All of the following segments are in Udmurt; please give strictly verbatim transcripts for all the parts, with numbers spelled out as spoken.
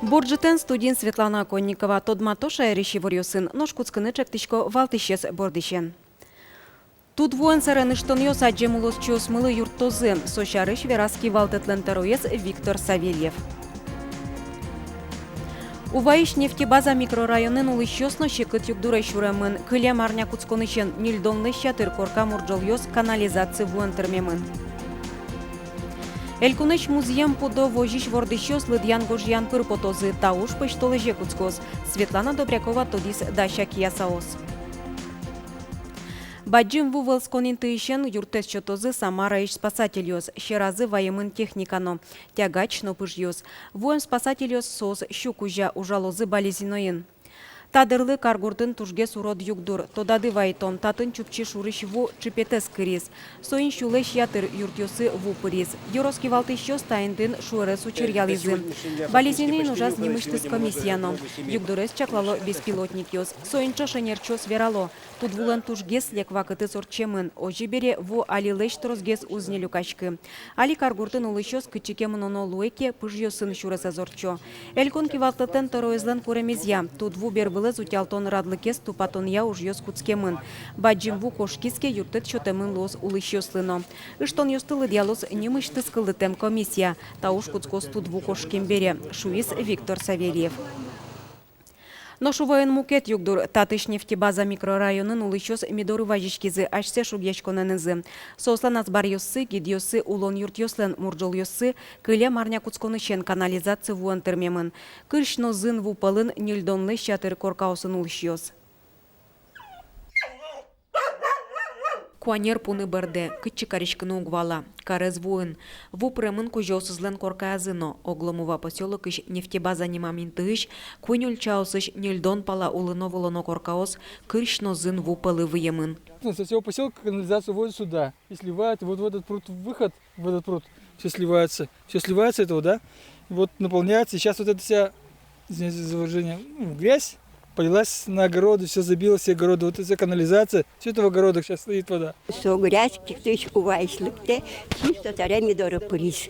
Бур ӝытэн! Студиын Светлана Оконникова. Тодмато шаерысь иворъёсын, нош кутскыны чектӥсько валтӥсез бордысен. Тудвуэн сэрен ыштонъёс адӟем улосчиосмылы юрттозы. Со сярысь вераз кивалтэтлэн тӧроез Виктор Савельев. Уваысь Нефтебаза микрорайонын улӥсьёс но секыт югдурез сюремын. Кылем арня кутсконысен ньыльдонлэсь ятыр корка мурӝолъёс канализаци вуэн тырмемын. Элькунысь музъем пудо возись вордӥсьёс лыдъян-гожъян пыр потозы. Та уж пӧсьтолэзе кутскоз. Светлана Добрякова тодӥз дася киясаос. Бадӟым ву вӧлскон интыысен юрттэт сётозы Самараысь спасательёс. Сьӧразы ваемын техника но, тягач но пыжъёс. Вуэм спасательёс, соос сю кузя, ужалозы Балезиноын. Та дырлы каргуртын тужгес урод югдур. Тодады вайытом, татын Чупчи шурысь ву чыпетэз кыриз. Соин сюлэсь ятыр юртъёсы ву пыриз. Ёрос кивалтӥсьёс та интыын шуэрес учыръялӥзы. Балезиноын ужаз нимысьтыз комиссия но. Югдурез чаклало беспилотникъёс. Соин ӵош ӧнерчиос верало: тудвулэн тужгес лек вакытэз ортчемын. Озьы бере, ву алилэсь тросгес уз ни люкаськы. Али каргуртын улӥсьёс кытчы ке мыноно луэ ке, пыжъёсын сюресэз ортчо. Элькун кивалтэтлэн тӧроезлэн куремезъя, тудву бервылэз утялтон радлыкез тупатонъя ужъёс кутскемын. Бадӟым ву кошкиз ке, юрттэт сётэмын луоз улӥсьёслы но. Ыштонъёсты лыдъялоз нимысьтыз кылдытэм комиссия. Та уж кутскоз тудву кошкем бере, шуиз Виктор Савельев. Нош Уваын мукет югдур. Татысь Нефтебаза микрорайонын улӥсьёс ми доры вазиськизы асьсэ шугъяськонэнызы. Соослэн азбаръёссы, гидъёссы, улон юртъёслэн мурӝолъёссы кылем арня кутсконысен канализаци вуэн тырмемын. Кырсь но зын ву пӧлын ньыльдонлэсь ятыр коркаосын улӥсьёс. Куанер пуны бӧрдэ, кытчы кариськыны уг вала, карез вуын. Ву пыремын кузёосызлэн коркаязы но. Оглом Ува посёлокысь Нефтебаза нимам интыысь куинь ульчаосысь ньыльдон пала улоно-вылоно коркаос кырсь но зын ву пӧлы выемын. Со всего посёлка канализацию увозят сюда и сливают вот в этот пруд выход. В этот пруд всё сливается. Всё сливается этого, да? И вот наполняется. И сейчас вот эта вся, извиняюсь за выражение, ну, грязь полилась на огороды, всё забило все огороды. Вот эта канализация, всё это в огородах сейчас стоит вода. Со грязь, кытысь Уваысь лыктэ, чисто табере ми доры пыриз.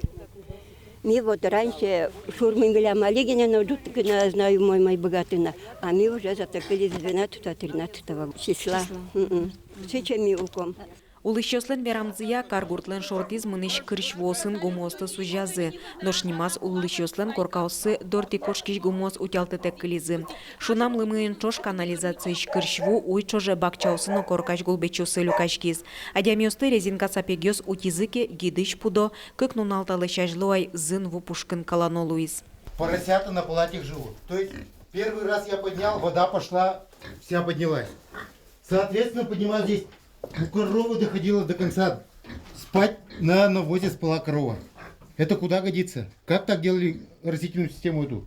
Ми вот раньше шурмы милям али гинэ но ӝуткы но, знаю, мой, мой быгатыны. А ми уже затопили с двенадцатого, тринадцатого числа. Мгм. Сыӵе ми улӥськом. Улӥсьёслэн верамзыя, каргуртлэн шортӥз мынӥсь кырсь вуосын гумыосты сузязы. Нош нимаз улӥсьёслэн коркаоссы дортӥ кошкись гумыос утялтытэк кылизы. Шунам лымыен ӵош канализациысь кырсь ву уй ӵоже бакчаосы но коркась гулбечъёсы люкаськиз. Адямиосты резинка сапегъёс утизы ке, гидысь пудо кык нунал талэсь азьло ай зын ву пушкын калано луиз. Поросята на полатях живут. То есть первый раз я поднял, вода пошла, вся поднялась. Соответственно, поднимаю здесь. У коровы доходило до конца. Спать на навозе спала корова. Это куда годится? Как так делали растительную систему эту?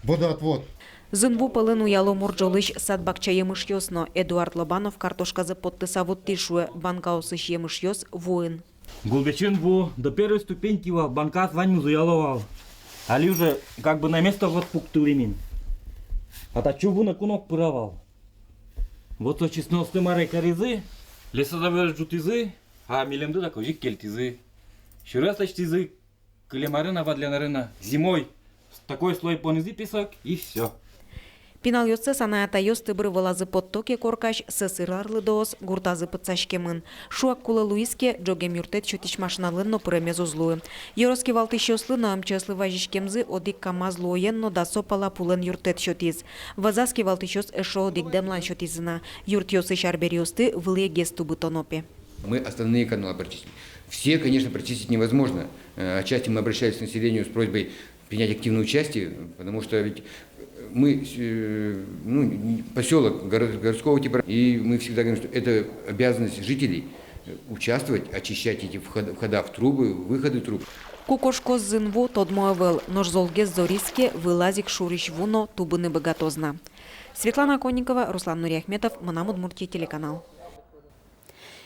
Водоотвод. Зын ву пӧлын уяло мурӝолысь сад-бакча емышъёс но. Эдуард Лобанов картошказэ поттыса вуттӥз, шуэ, банкаосысь емышъёс вуын. Гулбечын ву до первой ступеньки вал, банкаос ваньмыз уяло вал. Али уже как бы на место вот пуктылӥм ини. А татчы ву ноку но уг пыра вал. Вот со чесноосты мар ай каризы, лесозаводъёс ӝутӥзы, а милемды дак озьы ик кельтӥзы. Сюрес лэсьтӥзы, кылем арын-а, вадлен арын-а, зимой такой слой понӥзы песок, и всё. Пиналъёссэс анай-атайёс тыбыр вылазы потто ке коркась, сӧсыр арлыдоос гуртазы пытсаськемын. Шуак кулэ луиз ке, ӝогем юрттэт сётӥсь машиналэн но пыремез уз луы. Ёрос кивалтӥсьёслы но МЧС-лы вазиськемзы одӥг КамАЗ луоен но дасо пала пулэн юрттэт сётӥз. Вӧзаз кивалтӥсьёс эшшо одӥг дэмлан сётӥзы на: юртъёсысь арбериосты вылӥегес тубытоно, пе. Мы основные каналы прочистим. Все, конечно, прочистить невозможно. Э, отчасти мы обращались к населению с просьбой принять активное участие, потому что ведь мы, э, ну, посёлок горо-, городского типа, и мы всегда говорим, что это обязанность жителей, э, участвовать, очищать эти вход-, входа в трубы, выходы труб. Ку кошкоз зын ву, тодмо ӧвӧл, нош золгес зориз ке, вылаз ик шурысь ву но тубыны быгатоз на. Светлана Конникова, Руслан Нуриахметов, «Мынам Удмуртие» телеканал.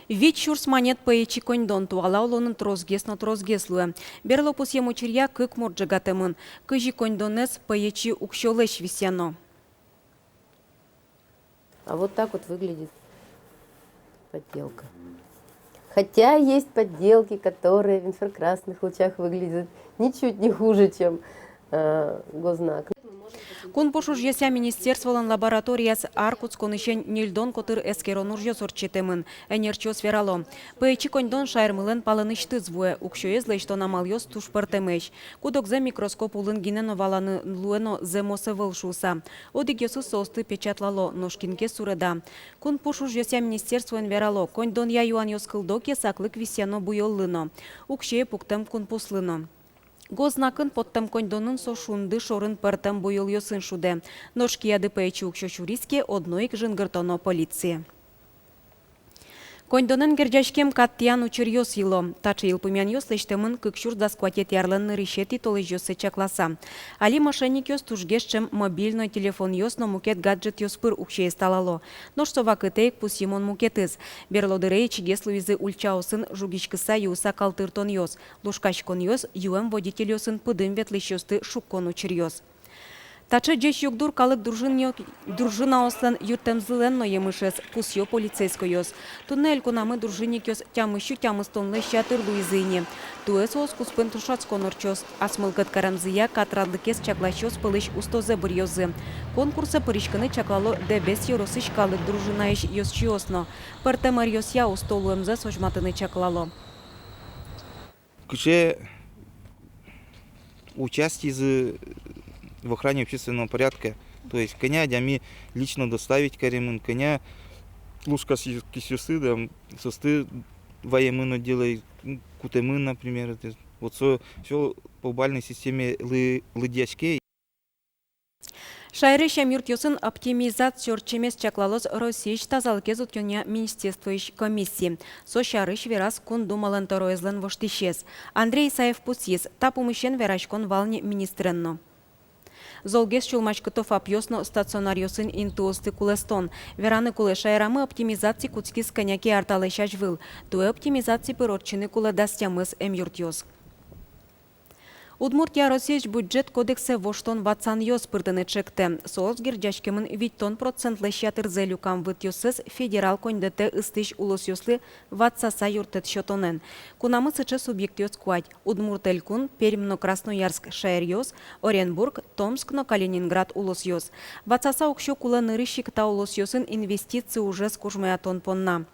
Вить сюрс манет пӧечи коньдон туала улонын тросгес но тросгес луэ. Берло пусъем учыръя кык мурт ӝегатэмын. Кызьы коньдонэз пӧечи уксёлэсь висъяно? А вот так вот выглядит подделка. Хотя есть подделки, которые в инфракрасных лучах выглядят ничуть не хуже, чем, э, госзнак. Кун пуш ужъёсъя министерстволэн лабораторияз ар кутсконысен ньыльдон котыр эскерон ужъёс ортчытэмын. Ӧнерчиос верало, пӧечи коньдон шаермылэн палэнысьтыз вуэ, уксёез лэсьтон амалъёс туж пӧртэмесь. Куд-огзэ микроскоп улын гинэ но валаны луэ но, зэмос ӧвӧл шуыса. Одӥгъёсыз соосты печатлало, нош кин ке суреда. Кун пуш ужъёсъя министерствоын верало, коньдонъя юанъёс кылдо ке, саклык висъяно буёллы но, уксёе пуктэм кун пуслы но. Госзнакын поттэм коньдонын со шунды шорын пӧртэм буёлъёсын шудэ. Нош кияды пӧечи уксё сюриз ке, одно ик жингыртоно полицие. Коньдонэн герӟаськем кат тӥян учыръёс йыло. Таӵе йылпумъянъёс лэсьтэмын кык сюрс дас куатетӥ арлэн нырысетӥ толэзьёссэ чакласа. Али мошенникъёс тужгес ӵем мобильной телефонъёс но мукет гаджетъёс пыр уксёез талало. Нош со вакытэ ик пусйымон мукетыз. Берло дыре ичигес луизы ульчаосын жугиськыса юыса калтыртонъёс, лушкаськонъёс, юэм водительёсын пыдын ветлӥсьёсты шуккон учыръёс. Таӵе ӟеч югдур калык дружинъё-, дружинаослэн юрттэмзылэн но емышез, пусъё полицейскойёс. Туннэ элькунамы дружинникъёс тямыссю тямыстонлэсь ятыр луизы ини. Туэ соос куспын тушатскон ортчоз. Ас мылкыд каремзыя катрадлыкез чакласьёс пӧлысь устозэ быръёзы. Конкурсэ пыриськыны чаклало Дэбес ёросысь калык дружинаысь ёзчиос но. Пӧртэм ӧръёсъя усто луэмзэс возьматыны чаклало. Кыӵе участизы в охране общественного порядка. То есть кӧня адями лично доставить каремын, кӧня лушкаськисьёсты, да, соосты ваемын отделэ, м, кутэмын, например, это. Вот со всё по балльной системе лы-, лыдъяське. Шаерысь эмъюртъёсын оптимизация ортчемез чаклалоз Россиысь тазалыкез утёнъя министерствоысь комиссия. Со сярысь вераз Кун Думалэн тӧроезлэн воштӥсез. Андрей Исаев пусйиз, та пумысен вераськон вал ни министрен но. Золгес сюлмаськыто ФАПъёс но стационаръёсын интыосты кулэстон. Вераны кулэ, шаерамы оптимизация кутскиз кӧня ке ар талэсь азьвыл. Туэ оптимизация пыр ортчыны кулэ дас тямыс эмъюртъёс. Удмуртия Россиысь бюджет кодексэ воштон-ватсанъёс пыртыны чектэ. Соос герӟаськемын витьтон процентлэсь ятырзэ люкам вытъёссэс федерал коньдэтэ ыстӥсь улосъёслы ватсаса юрттэт сётонэн. Кунамы сыӵе субъектъёс куать: Удмурт Элькун, Пермь но Красноярск шаеръёс, Оренбург, Томск но Калининград улосъёс. Ватсаса уксё кулэ нырысь ик та улосъёсын инвестици ужез кужмоятон понна.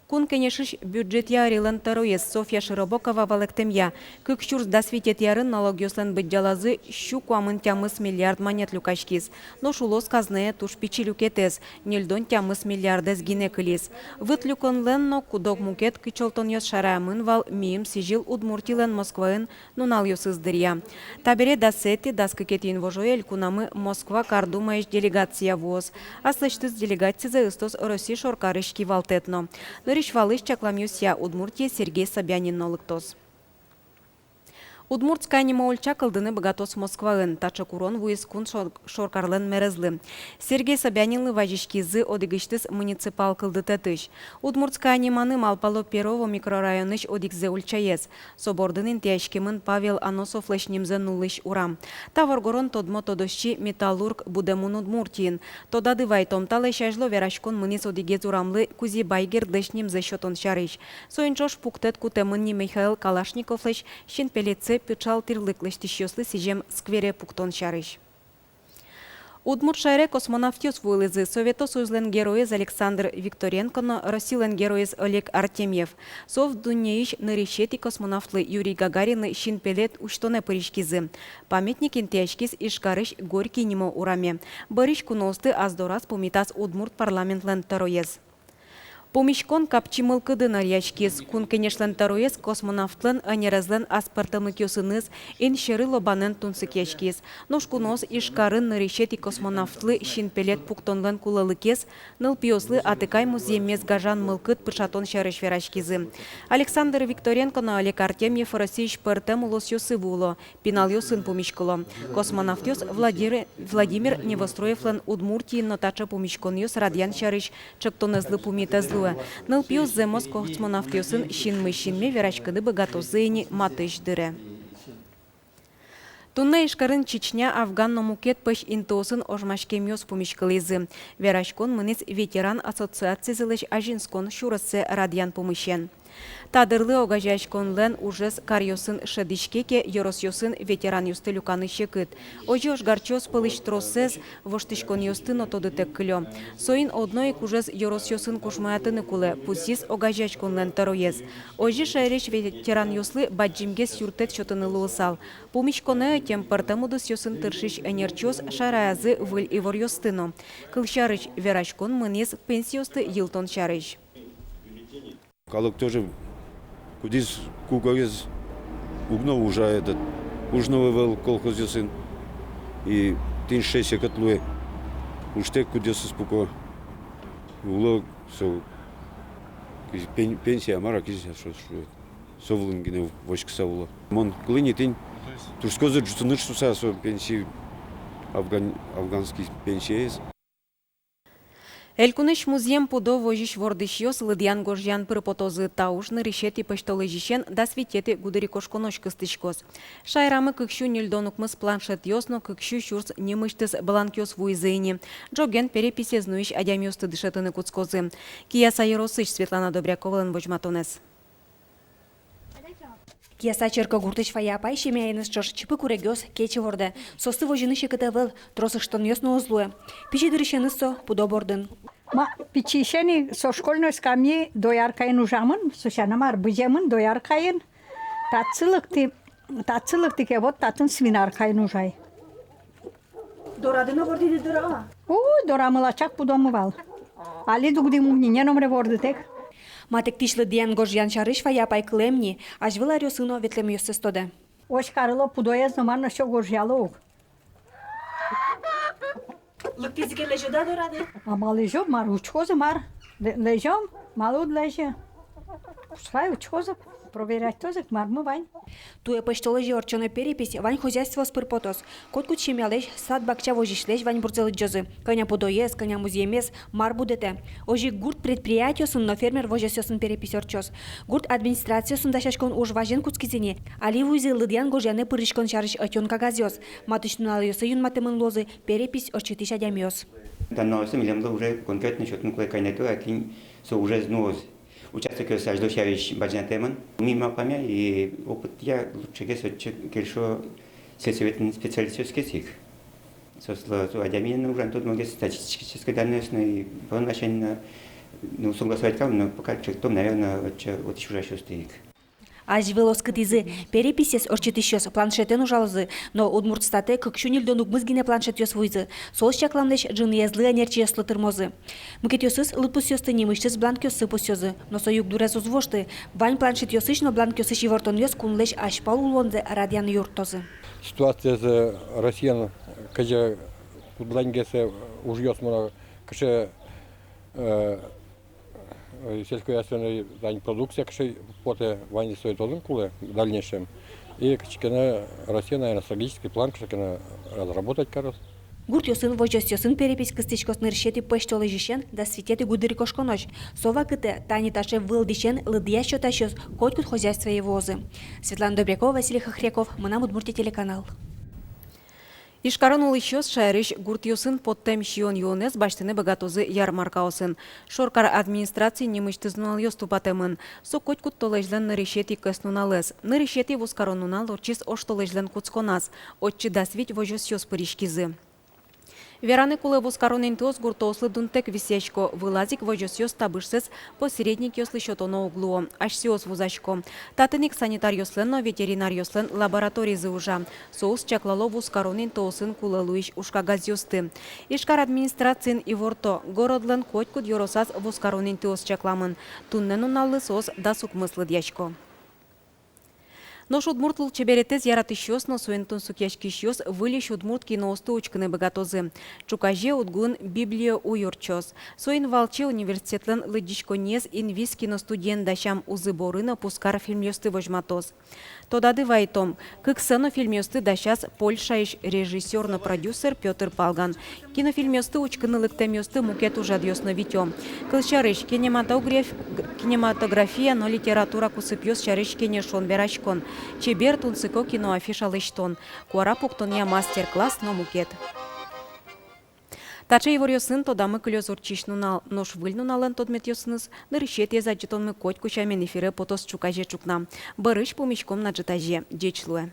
Кун Кенешысь бюджетъя ӧрилэн тӧроез Софья Широбокова валэктэмъя, кык сюрс дас витетӥ арын налогъёслэн быдӟалазы сю куамын тямыс миллиард манет люкаськиз. Нош улос казнае туж пичи люкетэз, ньыльдон тямыс миллиардэз гинэ кылиз. Выт люконлэн но куд-ог мукет кичӧлтонъёс шараямын вал миым сӥзьыл Удмуртилэн Москваын нуналъёсыз дыръя. Табере дасэтӥ, дас кыкетӥ инвожое элькунамы Москва кар думаысь делегация вуоз. Аслэсьтыз делегацизэ ыстоз Росси шоркарысь кивалтэт но. Нырысь валысь чакламъёсъя, Удмуртие Сергей Собянин но лыктоз. «Удмуртская» нимо ульча кылдыны быгатоз Москваын. Таӵе курон вуиз кун шор-, шоркарлэн мэрезлы. Сергей Собянинлы вазиськизы одӥгысьтыз муниципал кылдытэтысь. «Удмуртская» ниманы малпало Перово микрорайонысь одӥгзэ ульчаез. Со бордын интыяськемын Павел Аносовлэсь нимзэ нуллӥсь урам. Та воргорон тодмо тодосчи, металлург, будэмын Удмуртиын. Тодады вай, том талэсь азьло вераськон мынӥз одӥгез урамлы Кузебай Гердлэсь нимзэ сётон сярысь. Соин ӵош пуктэт кутэмын ни Михаил Калашниковлэсь синпелетсэ пыӵал тӥрлык лэсьтӥсьёслы сӥзем сквере пуктон сярысь. Удмурт шаере космонавтъёс вуылӥзы: Совето Союзлэн Героез Александр Викторенко но Россилэн Героез Олег Артемьев. Соос дуннеысь нырысетӥ космонавтлы Юрий Гагаринлы синпелет усьтонэ пыриськизы. Памятник интыяськиз Ижкарысь Горький нимо ураме. Бӧрысь куноосты ас дораз пумитаз Удмурт парламентлэн тӧроез. Пумиськон капчи мылкыдын ӧръяськиз. Кун Кенешлэн тӧроез космонавтлэн ӧнерезлэн аспӧртэмлыкъёсыныз, ин сьӧры лобанэн тунсыкъяськиз. Нош куноос Ижкарын нырысетӥ космонавтлы синпелет пуктонлэн кулэлыкез, нылпиослы атыкай музъеммес гажан мылкыд пыӵатон сярысь вераськизы. Александр Викторенко но Олег Артемьев Россиысь пӧртэм улосъёсы вуыло, пиналъёсын пумиськыло. Космонавтъёс Владир-, Владимир Невоструевлэн Удмуртиын но таӵе пумиськонъёс радъян сярысь ӵектонэзлы пумит ӧз луэ. Нылпиос зэмос космонавтъёсын синмысь синме вераськыны быгатозы ини матысь дыре. Туннэ Ижкарын Чечня, Афган но мукет пӧсь интыосын ожмаськемъёс пумиськылӥзы. Вераськон мынӥз ветеран ассоциацизылэсь азинскон сюрессэ радъян пумысен. Та дырлы огазеяськонлэн ужез каръёсын шӧдӥське ке, ёросъёсын ветеранъёсты люканы секыт. Озьы ожгарчиос пӧлысь тросэз воштӥськонъёсты но тодытэк кылё. Соин одно ик ужез ёросъёсын кужмоятыны кулэ, пусйиз огазеяськонлэн тӧроез. Озьы шаерысь ветеранъёслы бадӟымгес юрттэт сётыны луысал. Пумиськонэ ӧтем пӧртэм удысъёсын тыршись ӧнерчиос шараязы выль иворъёсты но. Кылсярысь, вераськон мынӥз пенсиосты йылтон сярысь. Калык тоже, кудӥз кугогез уг но ужа, этот, уж но ӧвӧл колхозъёсын. И тӥни сыӵе секыт луэ. Ужтэк кудъёсыз пуко. Уло со, кызьы пен-, пенсия мар-а, кызьы со, со, со вылын гинэ возькыса уло. Мон кылӥ ни тӥни, турттӥськозы ӝутыны шуыса со пенсия, афган-, афганский пенсиез. Элькунысь музъем пудо возись вордӥсьёс лыдъян-гожъян пыр потозы. Та уж нырысетӥ пӧсьтолэзьысен дас витетӥ гудырикошконозь кыстӥськоз. Шаерамы кык сю ньыльдон укмыс планшетъёс но кык сю сюрс нимысьтыз бланкъёс вуизы ини. Ӝоген переписез нуись адямиосты дышетыны кутскозы. Кияса ёросысь Светлана Добряковалэн возьматонэз. Кияса Черкогуртысь Фая апай семьяеныз ӵош чипы курегъёс, кече вордэ. Соосты возьыны секыт ӧвӧл, трос ыштонъёс но уз луэ. Пичи дырысеныз со пудо бордын. Ма, пичиысен ик со школьной скамьи дояркаын ужамын, со сяна мар, быземын дояркаын. Татчы лыктӥ, татчы лыктӥ ке, вот татын свинаркаын ужай. Дорады но бордыны дыр-а? Уй, дорамы лачак пудомы вал. Али дугдӥм ук ни, номре бордытэк. Матыктӥсь лыдъян-гожъян сярысь Фая апай кылэм ни, азьвыл аръёсы но ветлэмъёссэс тодэ. Озь карыло, пудоез но мар но сё гожъяло ук. Лыктӥзы ке, лэзёды-а дорады? А малы лэзё, мар, учкозы мар. Лэ-, лэзём, малы уд лэзьы. Пускай учкозы, проверятьтозы, мармы вань. Туэ пӧсьтолэзе ортчоно перепись вань хозяйствоос пыр потоз. Котькуд семьялэсь, сад-бакча возисьлэсь ваньбурзэ лыдӟозы: кӧня пудоез, кӧня музъемез, мар будэтэ. Озьы ик гурт предприятиосын но фермер возёсъёсын перепись ортчоз. Гурт администрациосын дасяськон уж вазен кутскиз ини. Али вуизы лыдъян-гожъяны пыриськон сярысь ӧтён кагазъёс. Матысь нуналъёсы юнматэмын луозы перепись ортчытӥсь адямиос. Та нуналъёсы милемлы уже конкретно сётыны кулэ кабинетэ, а кин со ужез нуоз. Участокъёс азьло сярысь бадӟынатэмын. Ми малпамъя и опытъя лучше гес отчы кельшо сельсоветын специалистъёс ке ик. Соослы со адямиен ужан тодмогес, статистической данныйёс но и план ласянь но, ну, согласовать каром, но пока чектом, наверно, отчы отысь ужасьёсты ик. Азьвыл оскытӥзы: переписез ортчытӥсьёс планшетэн ужалозы, но Удмуртстатэ кык сю ньыльдон укмыс гинэ планшетъёс вуизы. Соос чакламлэсь ӝыныезлы ӧнерчиослы тырмозы. Мукетъёсыз лыдпусъёсты нимысьтыз бланкъёсы пусъёзы, но со югдурез уз вошты. Вань планшетъёсысь но бланкъёсысь ивортонъёс кунлэсь азьпал улонзэ радъяны юрттозы. Ситуациез Россиын кызьы куд-огез ужъёс мыно, кыӵе, э, э, сельскохозяйственной, тани, продукция кыӵе потэ, ваньзэ сое тодыны кулэ в дальнейшем. И кыӵе ке но Россия, наверное, стратегический план кыӵе ке но разработать кароз. Гуртъёсын, возёсъёсын перепись кыстӥськоз нырысетӥ пӧсьтолэзьысен дас витетӥ гудырикошконозь. Со вакытэ тани таӵе вылдӥсен лыдъясь-сётӥсьёс котькуд хозяйствое вуозы. Светлана Добрякова, Василий Хохряков, «Мынам Удмуртие» телеканал. Ижкарын улӥсьёс шаерысь гуртъёсын поттэм сиён-юонэз басьтыны быгатозы ярмаркаосын. Шоркар администрациын нимысьтыз нуналъёс тупатэмын. Со котькуд толэзьлэн нырысетӥ кӧснуналэз. Нырысетӥ вузкарон нунал ортчиз оштолэзьлэн кутсконаз. Отчы дас вить возёсъёс пыриськизы. Вераны кулэ, вузкарон интыос гуртоослы дунтэк висъясько, вылаз ик возёсъёс табышсэс посредникъёслы сётоно уг луо, асьсэос вузасько. Татын ик санитаръёслэн но ветеринаръёслэн лабораторизы ужа. Соос чаклало вузкарон интыосын кулэ луись ужкагазъёсты. Ижкар администрациын иворто: городлэн котькуд ёросаз вузкарон интыос чакламын. Туннэ нуналлы соос дас укмыс лыдъясько. Нош удмурт лулчеберетэз яратӥсьёс но соин тунсыкъяськисьёс выльысь удмурт киноосты учкыны быгатозы. Ӵуказе УдГУын «Библия» уй ортчоз. Соин валче университетлэн лыдӟиськонниез «Инвис» киностудиен дасям «Узы-боры» но «Пузкар» фильмъёсты возьматоз. Тодады вайтом: кыксэ но фильмъёсты дасяз Польшаысь режиссёр но продюсер Пётр Палган. Кинофильмъёсты учкыны лыктэмъёсты мукет ужрадъёс но витё. Кылсярысь, кинематограф-, г-, кинематография но литература кусыпъёс сярысь кенешон-вераськон, чебер тунсыко киноафиша лэсьтон, куара пуктонъя мастер-класс но мукет. Таӵе иворъёсын тодамы кылёз ортчись нунал. Нош выль нуналэн тодметъёсыныз нырысетӥез адӟытонмы котьку сямен эфире потоз ӵуказе ӵукна. Бӧрысь пумиськом на ӝытазе. Ӟеч луэ.